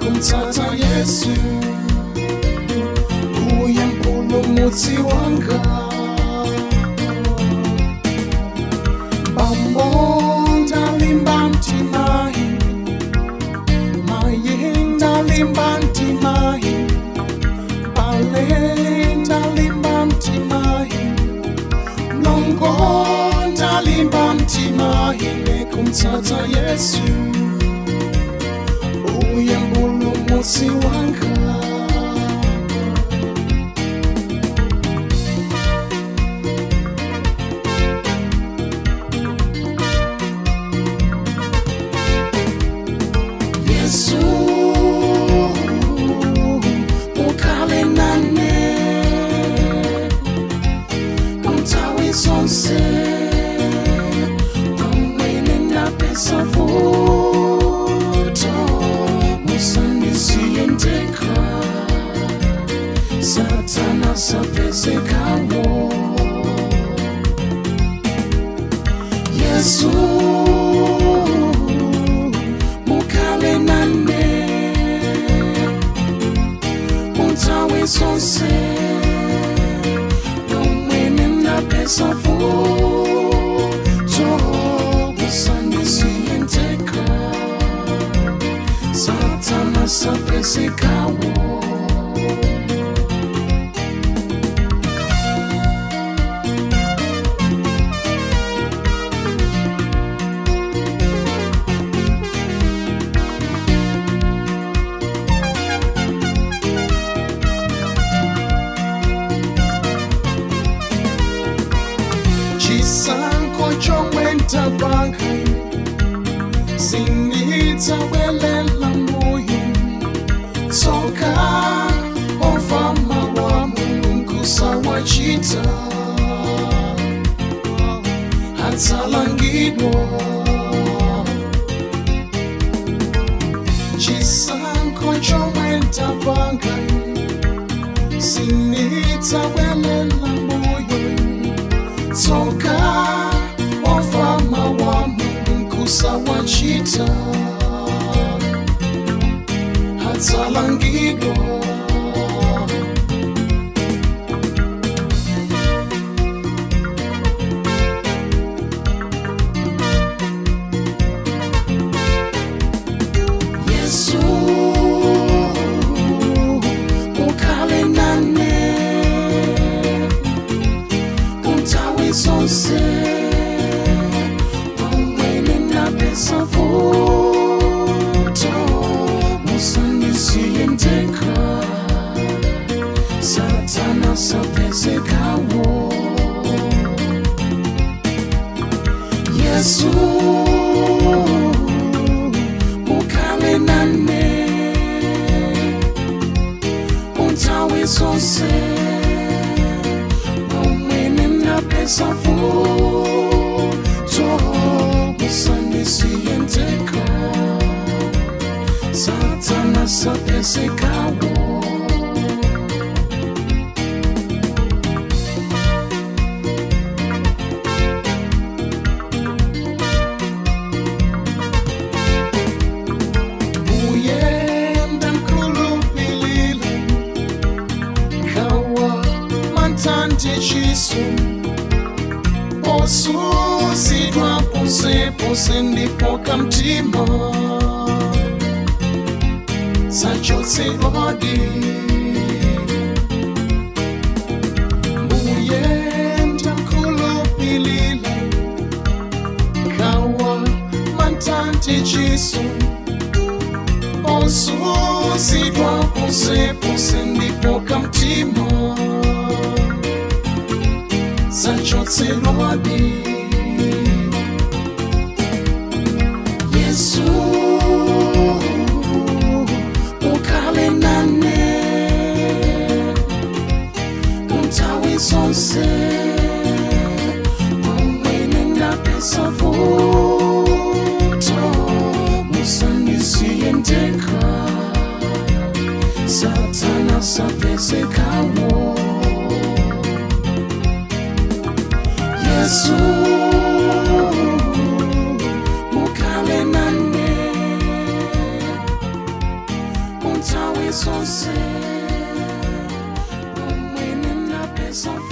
Kumtsata Yesu, uye mpulumutsi wanga. Bambo ndalimba mtima, mayi ndalimba mtima, bale ndalimba mtima, mlongo ndalimba mtima ine kumtsata Yesu, uye mpulumutsi wanga. Yesu, mukhale nane nthawi zonse pamene ndapeza vuto, musandisiye ndekha, Satana sapezekawo. Yesu, mukhale nane nthawi zonse pamene ndapeza vuto, musandisiye ndekha, Satana sapezekawo. Chisankho chomwe ndapanga, sindidzabwelela mbuyo. Tsoka omva mawu a Mulungu sawachita, adzalangidwa. Chisankho chomwe ndapanga, sindidzabwelela mbuyo. Tsoka omva mawu a Mulungu sawachita, adzalangidwa. Yesu, mukhale nane nthawi zonse pamene ndapeza vuto, musandisiye ndekha, Satana sapezekawo. Yesu, mukhale nane nthawi zonse pamene ndapeza vuto, musandisiye ndekha, Satana sapezekawo. Mbuye ndamkhulupilila, nkhawa, mantha ndi chisoni, posuzidwa ponse ponse ndifooka mtima, zachotsedwadi. Mbuye ndamkhulupilila, nkhawa, mantha ndi chisoni, posuzidwa ponse ponse ndifooka mtima, zachotsedwadi. Yesu, mukhale nane nthawi zonse pamene ndapeza vuto, musandisiye ndekha, Satana sapezekawo. Yesu, mukhale nane San.